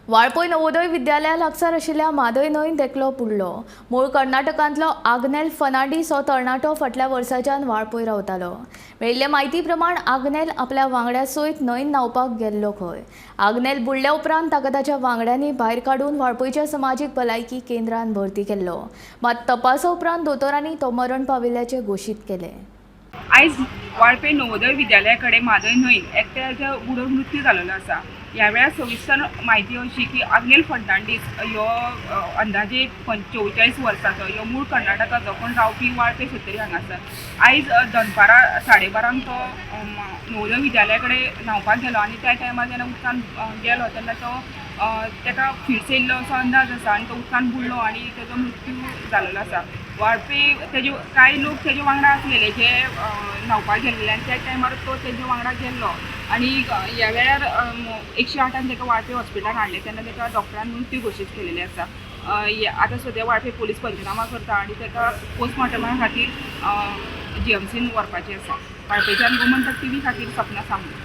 वाळपय नवोदय विद्यालया लागसार आशिल्ल्या म्हादय न्हंयत एकलो बुडलो. मूळ कर्नाटकांतलो आग्नेल फर्नांडीस हो तरणाटो फाटल्या वर्साच्यान वाळपय रावतालो. मेळिल्ले म्हायती प्रमाण आग्नेल आपल्या वांगड्या सयत न्हंयत न्हांवपाक गेल्लो खंय. आग्नेल बुडल्या उपरांत ताका ताच्या वांगड्यांनी भायर काडून वाळपयच्या समाजीक भलायकी केंद्रान भरती केल्लो. मात तपासा उपरांत दोतोरांनी तो मरण पाविल्ल्याचें घोशीत केलें. आयज वाळपय नवोदय विद्यालया कडेन म्हादय न्हंयन एकट्याचो बुडोवन मृत्यू जालेलो आसा. ह्या वेळार सविस्तर म्हायती अशी की आग्नेल फर्नांडीस ह्यो अंदाजे 44 वर्साचो, ह्यो मूळ कर्नाटकाचो पूण रावपी वाळपय सत्तरी हांगासर. आयज दनपारां 12:30 तो नवोदय विद्यालया कडेन न्हांवपाक गेलो आनी त्या टायमार जेन्ना उदकान गेलो तेन्ना तो ताका फिट्स येयल्लो असो अंदाज आसा आनी तो उदकान बुडलो आनी तेजो मृत्यू जालेलो आसा. वाळपय तेजे कांय लोक तेजे वांगडा आसलेले जे न्हांवपाक गेल्ले आनी त्या टायमार तो तेजे वांगडा गेल्लो आनी ह्या वेळार 108 ताका वाळपय हॉस्पिटलान हाडलें तेन्ना ताका डॉक्टरान मृत्यू घोशीत केलेले आसा. आतां सद्या वाळपय पोलीस पंचनामा करता आनी ताका पोस्टमॉर्टमा खातीर जीएमसीन व्हरपाचें आसा. वाळपयच्यान गोमंतक टीव्ही खातीर सपना सामू.